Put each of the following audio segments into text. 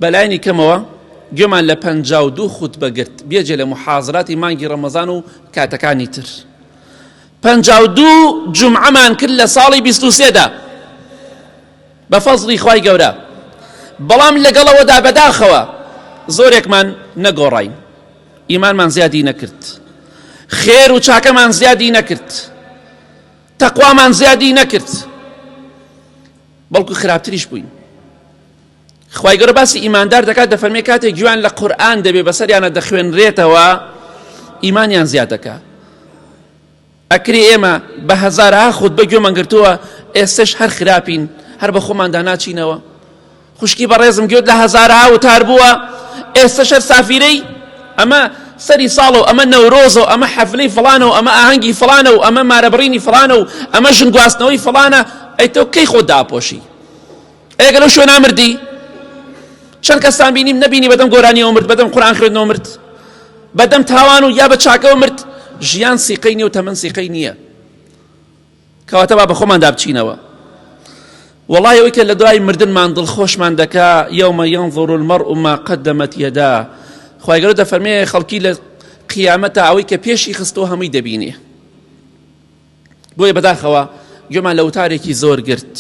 بەلایەنی کەمەوە گوێمان لە 52 خوتبە گرت بێجێ لە محازراتی مانگی ڕەمەزان و کاتەکانی تر. 52 جومعەمان کرد لە ساڵی 23 دا بە فەزڵی خوای گەورە بەڵام لەگەڵەوەدا بەداخەوە زۆرێکمان نەگۆڕاین ئیمانمان زیادی نەکرد خێر و چاکەمان زیادی نەکرد تەقوامان زیادی نەکرد بەڵکو خراپتریش بووین خوای گەورە باسی ئیماندار دەکات دەفەرمێ کاتێک گوێیان لە قورئان دەبێ بەسەریانە دەخوێنرێتەوە ئیمانیان زیاد دەکا ئەکرێ ئێمە بە هەزارها خوتبە گوێمان گرتووە ئێستش هەر خراپین هەر بە خۆماندا ناچینەوە خوشکی بەڕێزم گوێت لە هەزارها وتار بووە ئێستش هەر سافیرەی ئەمە سەری ساڵە و ئەمە نەورۆزە و ئەمە حەفلەی فڵانە و ئەمە ئاهەنگی فڵانە و ئەمە مارەبڕینی فڵانە و ئەمە ژنگواستنەوەی فڵانە ئەی تۆ کەی خۆت داپۆشی ئەی گەر لەو شوێنە مردی چەند کەستان بینیم نەبینی بەدەم گۆرانیەوە مرد بەدەم قورئان خوێندنەوە مرد بەدەم تاوان و یا بە چاکەوە مرد ژیان سیقەی نییە و تەمەن سیقەی نییە کەواتە با بە خۆماندا بچینەوە وەڵای ئەوەی کە لە دوای مردنمان دڵخۆشمان دەکا یومە ينظر المرء ما قدمت يداه خوای گەورە دەفەرمێ خەڵکی لە قیامەتە ئەوەی کە پێشی خستەوە هەمووی دەبینێ بۆیە بەداخەوە گوێمان لە وتارێکی زۆر گرت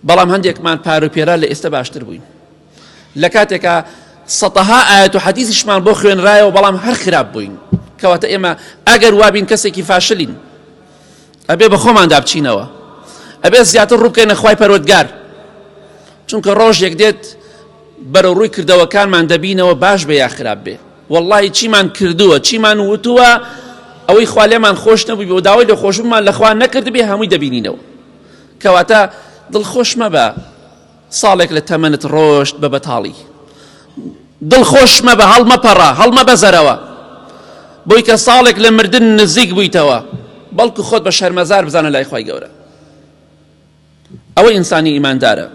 بەڵام هەندێکمان پار و پێرا لە ئێستا باشتر بووین لە کاتێکا سەتەها ئاەت و حەدیثیشمان بۆ خوێنرایەوە بەڵام هەر خراپ بووین کەواتە ئێمە ئەگەر وابین کەسێکی فاشلین ئەبێ بە خۆماندا بچینەوە ئەبێ زیاتر ڕووبکەینە خوای پەروەردگار چونکە ڕۆژێک دێت بەرەو ڕووی کردەوەکانمان دەبینەوە باش بێ یا خراپ بێ وەڵڵاهی چیمان کردووە چیمان وتووە ئەوەی خوا لێمان خۆش نەبووی بۆ داوای لە خۆشبوومان لە خوا نەکردبێ هەمووی دەبینینەوە کەواتە دڵخۆش مەبە ساڵێک لە تەمەنت ڕۆشت بە بەتاڵی دڵخۆش مەبە هەڵمەپەڕە هەڵمەبەزەرەوە بۆی کە ساڵێک لە مردن نزیک بوویتەوە بەڵکو خۆت بە شەرمەزار بزانە لای خوای گەورە ئەوە ئینسانی ئیماندارە.